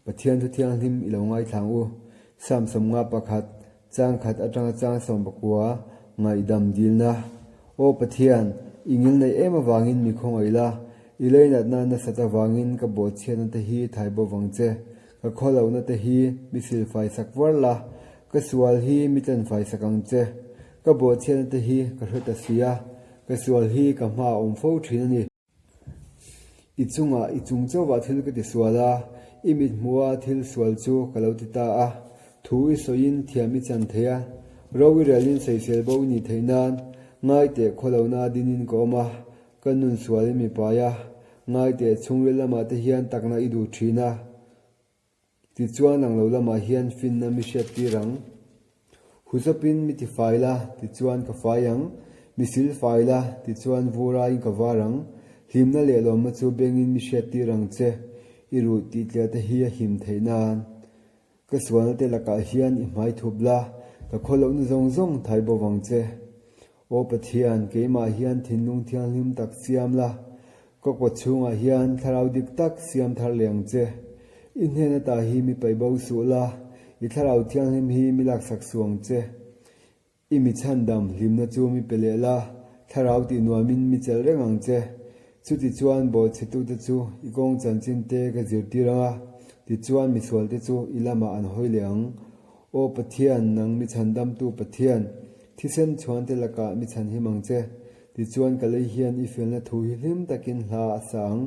Pathian thu thianghlim i lo ngaithla ang u. Psalm 51, chang khat atanga chang 19, ngaihdam dilna. Aw Pathian, i ngilneih em avangin mi khawngaih la, i leinatna nasat avangin ka bawhchhiatna te hi thai bo vang che. Ka khawlohna te hi mi silfai sak var la, ka sual hi mi tlenfai sak ang che. Ka bawhchhiatna te hi ka hre ta si a, ka sual hi ka hma a awm fo thin a ni. I chungah i chung chauhah thil ka ti sual a, i mit hmuha thil sual chu ka lo ti ta a. Thu i sawiin thiam i chan thei a, ro i relin sawisel bo i nih theih nan ngaiteh khawlohna dinin ka awm a, ka nun sualin mi pai a, ngaiteh chhungril lamah te hian takna i duh thin a. Tichuan ang lo lamah hian finna mi hriat tir ang. Huzawpin mi ti fai la, tichuan ka fai ang. Mi sil fai la, tichuan vur aiin ka var ang. Hlimna leh lawmna chu bengin mi hriat tir ang che. I ruh tih tliah te hi a him theih nan. Ka sualna te lakah hian i hmai thup la, ka khawlohna zawng zawng thai bo vang che. Aw Pathian, keimah hian thinlung thianghlim tak siam la, ka kaw chhungah hian thlarau dik tak siam thar leh ang che. I hnen ata hi mi paih bo suh la, i thlarau thianghlim hi mi laksak suh ang che. I mi chhandam hlimna chu mi pe leh la, thlarau tih nuamin mi chelh reng ang che. Chutichuan bawhchhetute chu i kawng chanchin te ka zirtir ang a, tichuan misualte chu i lamah an hawi leh ang. Aw Pathian, nang mi chhandamtu Pathian, thisen chhuante lakah mi chhanhim ang che. Tichuan ka lei hian i felna thu hi hlim takin hla a sa ang.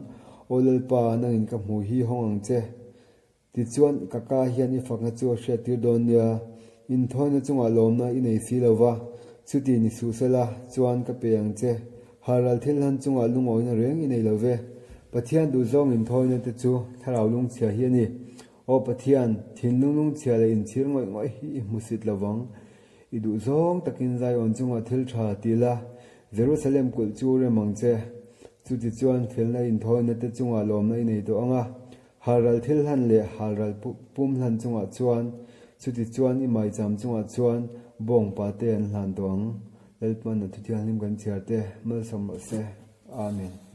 Aw Lalpa, nangin ka hmuh hi hawng ang che. Tichuan ka ka hian i fakna chu a hriattir dawn nia. Inthawina chungah lawmna i nei si lo va, chuti ni suh sela chuan ka pe ang che. Halral thil hlan chungah lungawina reng i nei lo ve. Pathian duhzawng inthawina te chu thlarau lungchhia hi a ni. Aw Pathian, thinlung lungchhia leh inchhir ngawih ngawih hi i hmusit lo vang. I duh zawng takin Zion chungah thil tha ti la, Jerusalem kulh chu rem ang che. Chutichuan felna inthawina te chungah lawmna i nei tawh ang a, halral thil hlan leh halral pum hlan chungah chuan, chutichuan i maicham chungah chuan bawngpa te an hlan tawh ang. Lalpan a thuthianghlim kan chhiar te, malsawm rawh se. Amen.